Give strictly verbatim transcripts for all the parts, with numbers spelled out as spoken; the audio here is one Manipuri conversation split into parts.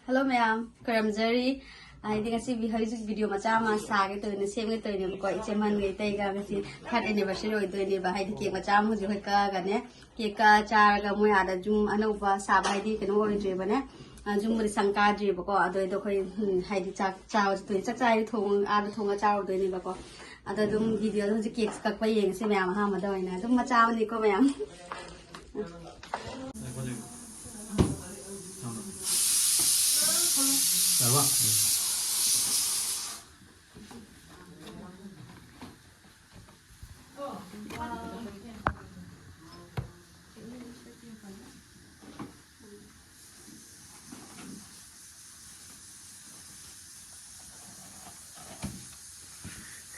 ꯍꯜꯂꯣ ꯃꯌꯥꯝ, ꯈꯨꯔꯨꯝꯖꯔꯤ꯫ ꯍꯥꯏꯗꯤ ꯉꯁꯤ ꯚꯤ-, ꯍꯧꯖꯤꯛ ꯚꯤꯗꯤꯑꯣ ꯃꯆꯥ ꯑꯃ ꯁꯥꯒꯦ ꯇꯧꯕꯅꯦ, ꯁꯦꯝꯒꯦ ꯇꯧꯕꯅꯦꯕꯀꯣ꯫ ꯏꯆꯦ ꯃꯟꯒ ꯏꯇꯩꯒ ꯉꯁꯤ ꯊꯥꯔꯠ ꯑꯦꯅꯤꯚꯔꯁꯔꯤ ꯑꯣꯏꯗꯣꯏꯅꯦꯕ꯫ ꯍꯥꯏꯗꯤ ꯀꯦꯛ ꯃꯆꯥ ꯑꯃ ꯍꯧꯖꯤꯛ ꯑꯩꯈꯣꯏ ꯀꯛꯑꯒꯅꯦ, ꯀꯦꯛ ꯀꯛꯑ ꯆꯥꯔꯒ ꯃꯣꯏ ꯑꯥꯗ ꯌꯨꯝ ꯑꯅꯧꯕ ꯁꯥꯕ, ꯍꯥꯏꯗꯤ ꯀꯩꯅꯣ ꯑꯣꯏꯗ꯭ꯔꯤꯕꯅꯦ, ꯑ, ꯌꯨꯝꯕꯨꯗꯤ ꯁꯪ ꯀꯥꯗ꯭ꯔꯤꯕꯀꯣ꯫ ꯑꯗꯨꯏꯗꯣ ꯑꯩꯈꯣꯏ, ꯎꯝ, ꯍꯥꯏꯗꯤ ꯆꯥꯛ ꯆꯥꯕ ꯆꯠꯇꯣꯏꯅꯦ, ꯆꯥꯛ ꯆꯥꯔꯗꯤ ꯊꯣꯡ-, ꯑꯥꯗ ꯊꯣꯡꯉ ꯆꯥꯔꯨꯗꯣꯏꯅꯦꯕꯀꯣ꯫ ꯑꯗꯣ ꯑꯗꯨꯝ ꯚꯤꯗꯤꯑꯣꯗꯣ ꯍꯧꯖꯤꯛ ꯀꯦꯛꯁ ꯀꯛꯄ ꯌꯦꯡꯉꯁꯤ ꯃꯌꯥꯝ ꯑꯍꯥꯟꯕꯗ ꯑꯣꯏꯅ꯫ ꯑꯗꯨꯝ ꯃꯆꯥ ꯑꯃꯅꯤꯀꯣ ꯃꯌꯥꯝ꯫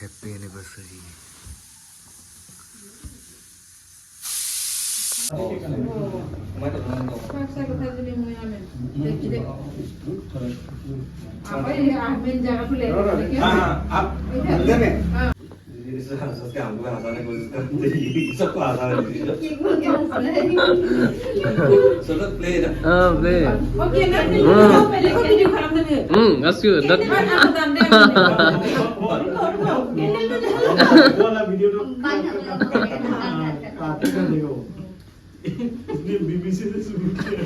Happy anniversary. हाँ, play। हाँ, play। हाँ। हम्म, that's good। That वो वाला वीडियो तो काट कर देगा वो। इसने बीबीसी से शुरू किया।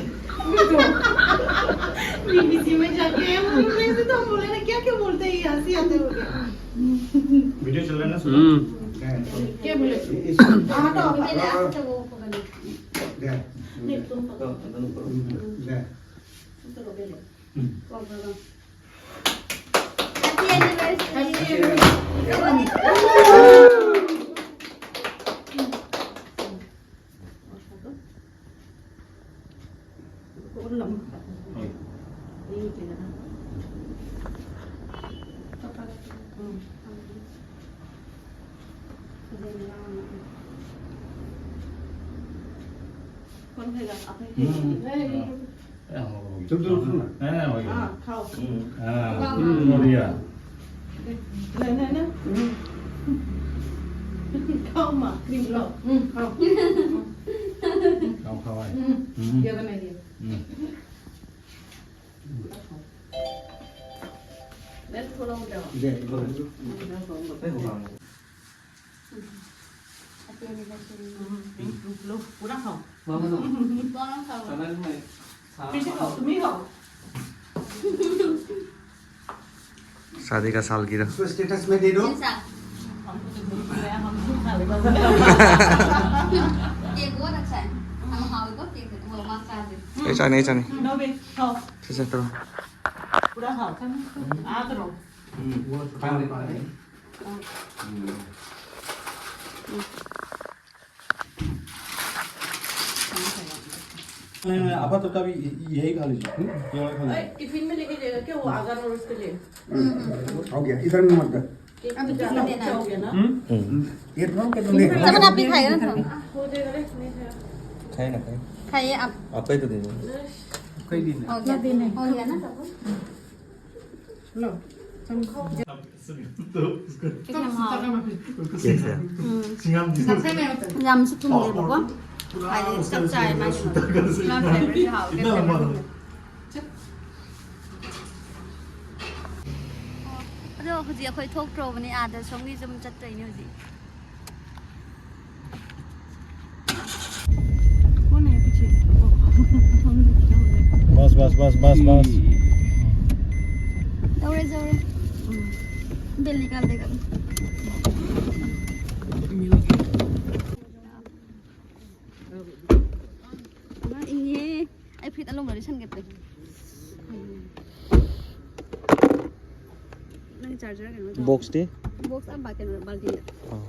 बीबीसी में जाके हम लोग ने तो बोला ना, क्या क्या बोलते हैं, हंसी आते हो गया। वीडियो चल रहा है ना, सुनो। हम्म। क्या बोले? हाँ, तो ले। नहीं, तुम पकड़ो। ले। तुम तो रोके ले। हम्म। कौन पकड़ो? Happy anniversary. कौन खाएगा? आप ही खाएगा? हम्म। नहीं, नहीं। हाँ, हो गया। चुप, चुप, चुप। नहीं, नहीं, हो गया। हाँ, खाओ। हाँ, खाओ। हम्म, बढ़िया। नहीं, नहीं, नहीं। हम्म। खाओ माँ, क्रीम खाओ। हम्म, खाओ। खाओ, खाओ, भाई। हम्म। हम्म। ये बनाइए। हम्म। ꯏꯆꯦ, ꯏꯀꯣ ꯂꯩ꯫ ꯀꯩ ꯄꯨꯔꯛꯑꯝꯃꯣ? ꯄꯨꯔꯥ ꯍꯥꯎ꯫ ꯃꯥꯃ ꯅꯪ ꯆꯥꯅꯅꯤ ꯍꯥꯏ꯫ ꯁꯥ ꯄꯤꯁꯤ ꯍꯥꯎ, ꯇꯨꯃꯤ ꯍꯥꯎ꯫ शादी का सालगिरह। इसको स्टेटस में दे दो। केक बहुत अच्छा है। हम खाओ तो केक वो मांग कर दे। ए, चाय नहीं, चाय नहीं। नो बे, खाओ। ठीक है, तो। पूरा खाओ। आ करो। हम्म, वो खाने पा रहे हैं। हम्म। नहीं, नहीं, आपातत अभी यही खा लीजिए। हम्म? ये वाला खा लीजिए। टिफिन में लेके जाएगा क्या वो आगा नूडल्स के लिए? हम्म, हो गया, इधर में मत कर। अब तो कितना देना है? हो गया ना? हम्म? हम्म। ये तुम के तुम तमन आप भी खाएगा ना थोड़ा? हो जाएगा रे, नहीं खाया। खाए ना, खाए। खाइए आप। आपका ही तो देना है। कई दिन है। हो गया। हो गया ना सब? लो। कैसे हम हाँ। कैसे? ꯌꯥꯝꯁꯨ ꯊꯨꯝꯗꯦꯕꯀꯣ꯫ ꯍꯥꯏꯗꯤ ꯆꯞ ꯆꯥꯏ ꯃꯥꯒꯤ꯫ ꯌꯥꯝ favourite ꯍꯥꯎꯋꯦ꯫ ꯑꯗꯣ ꯍꯧꯖꯤꯛ ꯑꯩꯈꯣꯏ ꯊꯣꯛꯇ꯭ꯔꯣꯕꯅꯤ, ꯑꯥꯗ ꯁꯣꯝꯒꯤ ꯌꯨꯝ ꯆꯠꯇꯣꯏꯅꯦ ꯍꯧꯖꯤꯛ꯫ कौन है पीछे? बस, बस, बस, बस, बस। ꯌꯧꯔꯦ, ꯌꯧꯔꯦ꯫ ꯕꯦꯜ ꯅꯤꯀꯥꯜ ꯗꯦꯒ꯫ ꯑꯃ ꯏꯪꯉꯦ꯫ ꯑꯩ ꯐꯨꯔꯤꯠ ꯑꯂꯣꯝꯕ ꯂꯤꯠꯁꯟꯒꯦ ꯇꯧ꯫ ꯅꯪ ꯆꯥꯔꯖꯔ ꯀꯩꯅꯣ ꯇꯧ꯫ ꯕꯣꯛꯁꯇꯤ? ꯕꯣꯛꯁ ꯑꯃ ꯀꯩꯅꯣ ꯕꯥꯜꯇꯤꯟꯗ꯫ ꯑꯥ꯫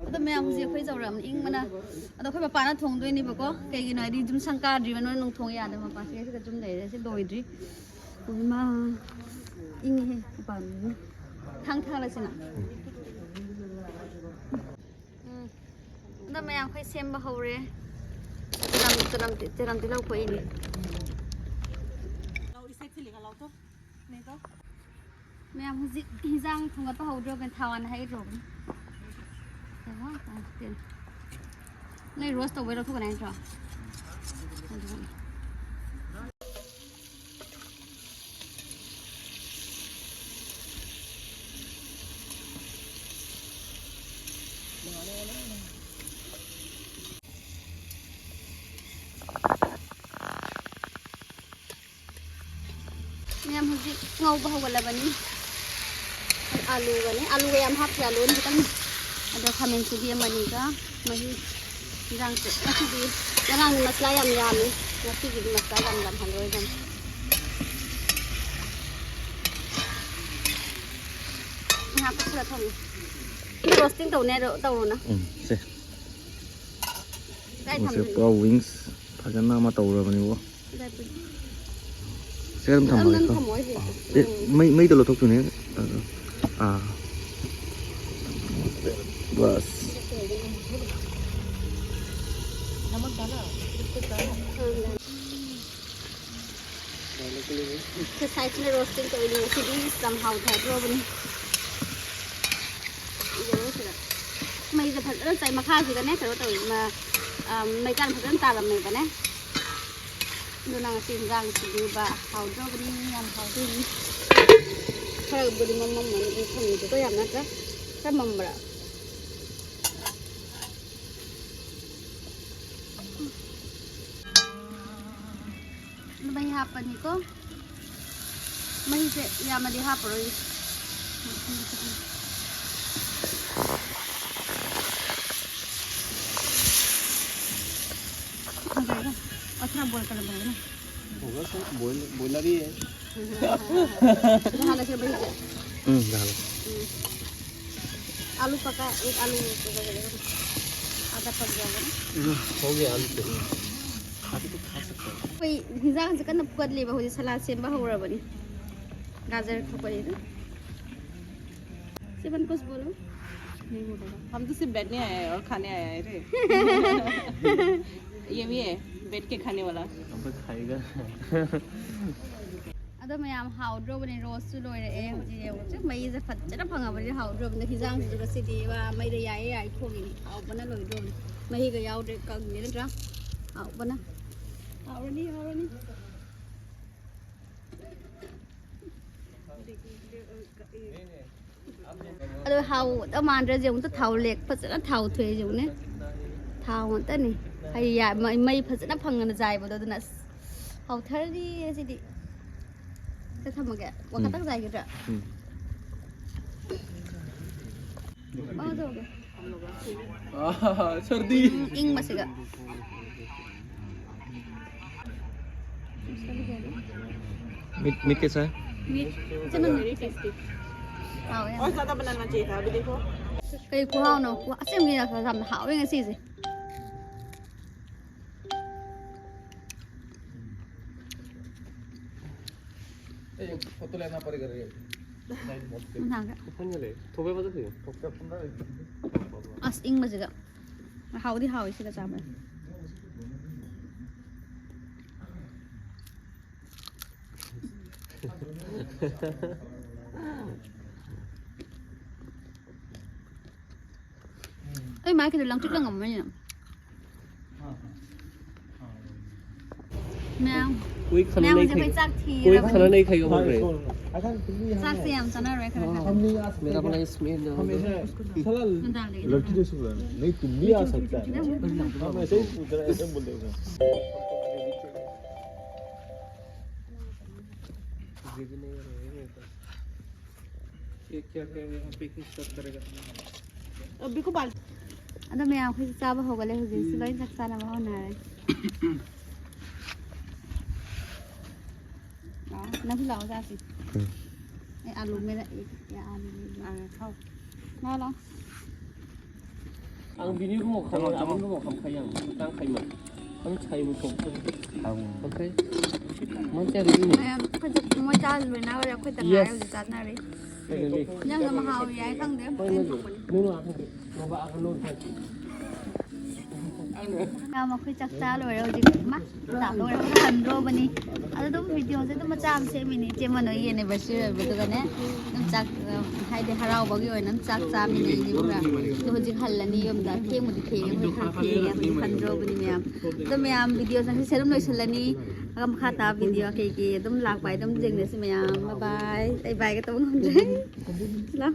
ꯑꯗꯣ ꯃꯌꯥꯝ ꯍꯧꯖꯤꯛ ꯑꯩꯈꯣꯏ ꯌꯧꯔꯛꯑꯕꯅꯤ ꯏꯪꯕꯅ꯫ ꯑꯗꯣ ꯑꯩꯈꯣꯏ ꯄꯄꯥꯅ ꯊꯣꯡꯗꯣꯏꯅꯦꯕꯀꯣ꯫ ꯀꯩꯒꯤꯅꯣ ꯍꯥꯏꯗꯤ ꯌꯨꯝ ꯁꯪ ꯀꯥꯗ꯭ꯔꯤꯕ ꯅꯣꯏ ꯅꯨꯡ ꯊꯣꯡ ꯌꯥꯗꯕ ꯃꯄꯥꯁꯦ ꯁꯤꯗ ꯁꯨꯝ ꯂꯩꯔꯦ꯫ ꯁꯤ ꯂꯣꯏꯗ꯭ꯔꯤ꯫ ꯏꯃꯥ꯫ ꯏꯪꯉꯦꯍꯦ ꯃꯄꯥꯟꯗꯨꯅ꯫ ꯊꯥꯡ ꯊꯥꯡꯂꯁꯤꯅ꯫ ꯎꯝ꯫ ꯑꯗꯣ ꯃꯌꯥꯝ ꯑꯩꯈꯣꯏ ꯁꯦꯝꯕ ꯍꯧꯔꯦ꯫ ꯆꯅꯝ, ꯆꯅꯝ, ꯆꯅꯝ ꯇꯤꯜꯍꯧ ꯈꯣꯛꯏꯅꯤ꯫ ꯃꯌꯥꯝ ꯍꯧꯖꯤꯛ ꯍꯤꯟꯖꯥꯡ ꯊꯣꯡꯒꯠꯄ ꯍꯧꯗ꯭ꯔꯣꯕꯅꯤ, ꯊꯥꯎ ꯍꯥꯟꯅ ꯍꯩꯗ꯭ꯔꯣꯕꯅꯤ꯫ ꯅꯣꯏ ꯔꯣꯁ ꯇꯧꯕꯩ ꯂꯧꯊꯣꯛꯀꯅꯤ ꯅꯠꯇ꯭ꯔꯣ? ꯑꯗꯨꯒ ꯃꯌꯥꯝ ꯍꯧꯖꯤꯛ ꯉꯧꯕ ꯍꯧꯒꯠꯂꯕꯅꯤ꯫ ꯑꯂꯨꯒꯅꯤ, ꯑꯂꯨꯒ ꯌꯥꯝ ꯍꯥꯞꯇꯦ, ꯑꯂꯨ ꯑꯅꯤ ꯈꯤꯇꯪ꯫ ꯑꯗꯣ ꯈꯥꯃꯦꯟ ꯁꯤꯕꯤ ꯑꯃꯅꯤꯒ ꯃꯍꯤ ꯏꯟꯖꯥꯡꯁꯦ ꯉꯁꯤꯗꯤ, ꯉꯔꯥꯡꯗꯤ ꯃꯁꯂꯥ ꯌꯥꯝ ꯌꯥꯝꯃꯤ, ꯉꯁꯤꯒꯤꯗꯤ ꯃꯁꯂꯥ ꯌꯥꯝ ꯌꯥꯝꯍꯜꯂꯣꯏꯗꯕꯅꯤ꯫ ꯉꯥꯏꯍꯥꯛ ꯀꯨꯞꯁꯜꯂ ꯊꯝꯃꯨ꯫ ꯔꯣꯁꯇꯤꯡ ꯇꯧꯅꯦ, ꯇꯧꯔꯣ ꯅꯪ꯫ ꯎꯝ, ꯁꯦ꯫ ꯀꯥꯏ ꯃꯁꯤ ꯊꯝꯗꯣꯏꯅꯣ? ꯄꯨꯔꯥ ꯋꯤꯡꯁ ꯐꯖꯅ ꯑꯃ ꯇꯧꯔꯕꯅꯤꯀꯣ꯫ ꯀꯗꯥꯏ ꯄꯨ-, ꯁꯤ ꯑꯗꯨꯝ ꯑꯗꯨꯝ ꯊꯝꯃꯒꯦꯀꯣ꯫ ꯊꯝꯃꯣ ꯑꯩꯁꯦ꯫ ꯑꯦ, ꯎꯝ꯫ ꯃꯩ, ꯃꯩꯗ ꯂꯧꯊꯣꯛꯇꯣꯏꯅꯦ꯫ ꯑꯥ꯫ ꯕꯁ꯫ ꯉꯁꯥꯏꯁꯤꯅ ꯔꯣꯁꯇꯤꯡ ꯇꯧꯔꯤꯅꯤ, ꯉꯁꯤꯗꯤ ꯌꯥꯝ ꯍꯥꯎꯊꯗ꯭ꯔꯣꯕꯅꯤ꯫ ꯌꯦꯡꯉꯨ ꯁꯤꯗ꯫ ꯃꯩꯁꯦ ꯐꯖꯅ ꯆꯥꯏ, ꯃꯈꯥꯁꯤꯗꯅꯦ ꯀꯩꯅꯣ ꯇꯧꯋꯤ, ꯃ-, ꯑ, ꯃꯩꯇꯥꯟ ꯐꯖꯅ ꯇꯥꯔꯝꯃꯦꯕꯅꯦ꯫ ꯑꯗꯨꯅ ꯉꯁꯤ ꯏꯟꯖꯥꯡꯁꯤꯗꯤꯕ ꯍꯥꯎꯗ꯭ꯔꯣꯕꯅꯤ, ꯌꯥꯝ ꯍꯥꯎꯗꯣꯏꯅꯤ꯫ ꯈꯔꯕꯨꯗꯤ ꯃꯝꯃꯝꯃꯅꯤ, ꯑꯗꯨ ꯈꯪꯗꯦꯀꯣ, ꯌꯥꯝ ꯅꯠꯇ꯭ꯔꯥ? ꯈꯔ ꯃꯝꯕ꯭ꯔꯥ? ꯃꯩ ꯍꯥꯞꯄꯅꯤꯀꯣ꯫ ꯃꯍꯤꯁꯦ ꯌꯥꯝꯅꯗꯤ ꯍꯥꯞꯄꯔꯣꯏ꯫ और थोड़ा बॉयल कर लेंगे ना। होगा सर, बॉयल, बॉयलर ही है। हाँ, हाँ, हाँ, हाँ। यहाँ लगे भाई। हम्म, डालो। हम्म। आलू पका, एक आलू पका के देखो। आधा पक गया होगा ना? हम्म, हो गया आलू तो। खा के तो खा सकते हैं। ꯑꯩꯈꯣꯏ ꯍꯤꯟꯖꯥꯡꯁꯦ ꯀꯟꯅ ꯐꯨꯒꯠꯂꯤꯕ ꯍꯧꯖꯤꯛ, ꯁꯂꯥꯗ ꯁꯦꯝꯕ ꯍꯧꯔꯕꯅꯤ꯫ ꯒꯥꯖꯔ ꯊꯣꯛꯄꯅꯤꯗ꯫ सिमन कुछ बोलो। नहीं बोलेगा। हम तो सिर्फ बैठने आए हैं और खाने आए हैं रे। ये भी है, बैठ के खाने वाला। अब खाएगा। ꯑꯗꯣ ꯃꯌꯥꯝ, ꯍꯥꯎꯗ꯭ꯔꯣꯕꯅꯦ? ꯔꯣꯁꯁꯨ ꯂꯣꯏꯔꯛꯑꯦ꯫ ꯍꯧꯖꯤꯛ ꯌꯦꯡꯉꯨ, ꯃꯩꯁꯦ ꯐꯖꯅ ꯐꯪꯉꯕꯅꯤꯅ ꯍꯥꯎꯗ꯭ꯔꯣꯕꯅꯦ꯫ ꯍꯤꯟꯖꯥꯡꯁꯤꯁꯨ ꯉꯁꯤꯗꯤ ꯋꯥ ꯃꯩꯗ ꯌꯥꯏꯌꯦ ꯌꯥꯏ ꯊꯣꯡꯉꯤꯅꯤ꯫ ꯍꯥꯎꯕꯅ ꯂꯣꯏꯗ꯭ꯔꯣꯕꯅꯤ꯫ ꯃꯍꯤꯒ ꯌꯥꯎꯗ꯭ꯔꯦ, ꯀꯪꯉꯦ ꯅꯠꯇ꯭ꯔꯥ? ꯍꯥꯎꯕꯅ꯫ ꯍꯥꯎꯔꯅꯤ, ꯍꯥꯎꯔꯅꯤ꯫ ꯑꯗꯣ ꯍꯥꯎꯗ ꯃꯥꯟꯗ꯭ꯔꯁꯦ ꯑꯃꯨꯛꯇ ꯊꯥꯎ ꯂꯦꯛ ꯐꯖꯅ ꯊꯥꯎ ꯊꯣꯛꯑꯦ ꯌꯦꯡꯉꯨꯅꯦ꯫ ꯊꯥꯎ ꯉꯥꯛꯇꯅꯤ꯫ ꯍꯩ ꯌꯥ-, ꯃꯩ, ꯃꯩ ꯐꯖꯅ ꯐꯪꯉꯅ ꯆꯥꯏꯕꯗꯣ ꯑꯗꯨꯅ ꯑꯁ ꯍꯥꯎꯊꯔꯅꯤ ꯉꯁꯤꯗꯤ꯫ ꯁꯦ ꯊꯝꯃꯒꯦ꯫ ꯋꯥ ꯎꯝ꯫ ꯈꯇꯪ ꯆꯥꯏꯒꯗ꯭ꯔꯥ? ꯎꯝ꯫ ꯀꯃꯥꯏꯅ ꯇꯧꯔꯒꯦ? ꯑꯥ, ꯁꯔꯗꯤ꯫ ꯎꯝ, ꯏꯪꯕꯁꯤꯒ꯫ मीट, मीट कैसा है? मीट, चलो, मीट टेस्टी। हाँ, यार। और ज़्यादा बनाना चाहिए था, अभी देखो। ꯀꯩ ꯈꯨꯍꯥꯎꯅꯣ? ꯋꯥ, ꯑꯁꯦꯡꯕꯒꯤ ꯌꯥꯝꯅ ꯍꯥꯎꯋꯦ ꯉꯁꯤꯁꯦ꯫ ए, फोटो लेना पड़ेगा रे। ꯅꯍꯥꯟꯒ꯫ ꯊꯣꯛꯄ ꯐꯖꯅ ꯊꯣꯛꯑꯦ꯫ ꯑꯁ, ꯏꯪꯕꯁꯤꯒ꯫ ꯍꯥꯎꯗꯤ ꯍꯥꯎꯋꯦ ꯁꯤꯒ ꯆꯥꯕ꯫ ꯑꯩ ꯃꯥꯏ ꯈꯤꯇꯪ ꯂꯪꯇ꯭ꯔꯤꯛ ꯂꯪꯉꯝꯃꯅꯤꯅ꯫ ꯃꯌꯥꯝ, कोई खाना ꯃꯌꯥꯝ नहीं ꯍꯧꯖꯤꯛ ꯑꯩꯈꯣꯏ खाएगा। ꯆꯥꯛ कोई थीरꯕꯅꯤ꯫ खाना नहीं खाएगा बोल रहे हैं। ꯆꯥꯛꯁꯦ ꯌꯥꯝ ꯆꯥꯅꯔꯣꯏ ꯈꯔ ꯈꯔ꯫ हम नहीं आ सकते मेरा क्या? बोला इसमें ना हम ऐसे साला ꯅꯨꯡꯗꯥꯡꯗꯒꯤ लड़की जैसे बोला। नहीं, तुम नहीं आ सकता है। हम ऐसे ही पूछ रहे हैं, ऐसे बोल देगा। ये क्या क्या यहाँ पे कुछ सब करेगा। ꯑꯗꯣ ꯃꯌꯥꯝ ꯑꯩꯈꯣꯏꯁꯨ ꯆꯥꯕ ꯍꯧꯒꯠꯂꯦ ꯍꯧꯖꯤꯛꯁꯨ ꯂꯣꯏ ꯆꯥꯛ ꯆꯥꯅꯕ ꯍꯧꯅꯔꯦ꯫ ꯂꯥꯛꯑꯣ, ꯅꯪꯁꯨ ꯂꯥꯛꯑꯣ ꯆꯥꯁꯤ꯫ ꯎꯝ꯫ ꯑꯩ ꯑꯥꯂꯨ ꯃꯦꯠꯂꯛꯑꯦ꯫ ꯑꯦ, ꯑꯥꯂꯨ ꯃꯦꯠꯂꯛꯑꯦ꯫ ꯑꯥ, ꯊꯥꯎ꯫ ꯂꯥꯛꯑꯣ, ꯂꯥꯛꯑꯣ꯫ Ang bini ko mo, kamo, kamo mo, kam kayang, utang kay man. Ang chay mo ko. Okay. ꯃꯌꯥꯝ ꯑꯩꯈꯣꯏꯁꯨ ꯃꯣꯏ ꯆꯥ ꯂꯣꯏꯅꯈ꯭ꯔꯦ, ꯑꯩꯈꯣꯏꯇ ꯉꯥꯏꯔꯦ ꯍꯧꯖꯤꯛ ꯆꯥꯅꯔꯤ꯫ ꯏꯟꯖꯥꯡꯗꯣ ꯃꯍꯥꯎ ꯌꯥꯏ ꯈꯪꯗꯦ꯫ ꯃꯌꯥꯝ ꯑꯩꯈꯣꯏ ꯆꯥꯛ ꯆꯥ ꯂꯣꯏꯔꯦ ꯍꯧꯖꯤꯛ꯫ ꯃꯥ ꯆꯥꯛ ꯂꯣꯏꯔꯒ ꯍꯟꯗ꯭ꯔꯣꯕꯅꯤ꯫ ꯑꯗꯣ ꯑꯗꯨꯝ ꯚꯤꯗꯤꯑꯣꯁꯦ ꯑꯗꯨꯝ ꯃꯆꯥ ꯑꯃ ꯁꯦꯝꯃꯤꯅꯤ꯫ ꯏꯆꯦ ꯃꯅꯣꯏꯒꯤ ꯑꯦꯅꯤꯚꯔꯁꯔꯤ ꯑꯣꯏꯕꯗꯨꯒꯅꯦ ꯑꯗꯨꯝ ꯆꯥꯛ, ꯍꯥꯏꯗꯤ ꯍꯔꯥꯎꯕꯒꯤ ꯑꯣꯏꯅ ꯑꯗꯨꯝ ꯆꯥꯛ ꯆꯥꯃꯤꯟꯅꯩꯅꯦꯕ꯫ ꯑꯗꯣ ꯍꯧꯖꯤꯛ ꯍꯜꯂꯅꯤ ꯌꯨꯝꯗ꯫ ꯊꯦꯡꯕꯨꯗꯤ ꯊꯦꯡꯉꯦ, ꯑꯩꯈꯣꯏ ꯈꯔ ꯊꯦꯡꯉꯦ꯫ ꯍꯧꯖꯤꯛ ꯍꯟꯗ꯭ꯔꯣꯕꯅꯤ ꯃꯌꯥꯝ꯫ ꯑꯗꯣ ꯃꯌꯥꯝ ꯚꯤꯗꯤꯑꯣꯁꯦ ꯉꯁꯤ ꯑꯗꯨꯝ ꯂꯣꯏꯁꯤꯜꯂꯅꯤ꯫ ꯑꯗꯨꯒ ꯃꯈꯥ ꯇꯥꯕ ꯚꯤꯗꯤꯑꯣ ꯀꯩ ꯀꯩ ꯑꯗꯨꯝ ꯂꯥꯛꯄ ꯍꯥꯏ ꯑꯗꯨꯝ ꯌꯦꯡꯅꯁꯤ ꯃꯌꯥꯝ꯫ ꯕꯥꯏ ꯕꯥꯏ꯫ ꯑꯩ ꯕꯥꯏꯒ ꯇꯧꯕ ꯉꯝꯗ꯭ꯔꯦ꯫ ꯂꯥ꯫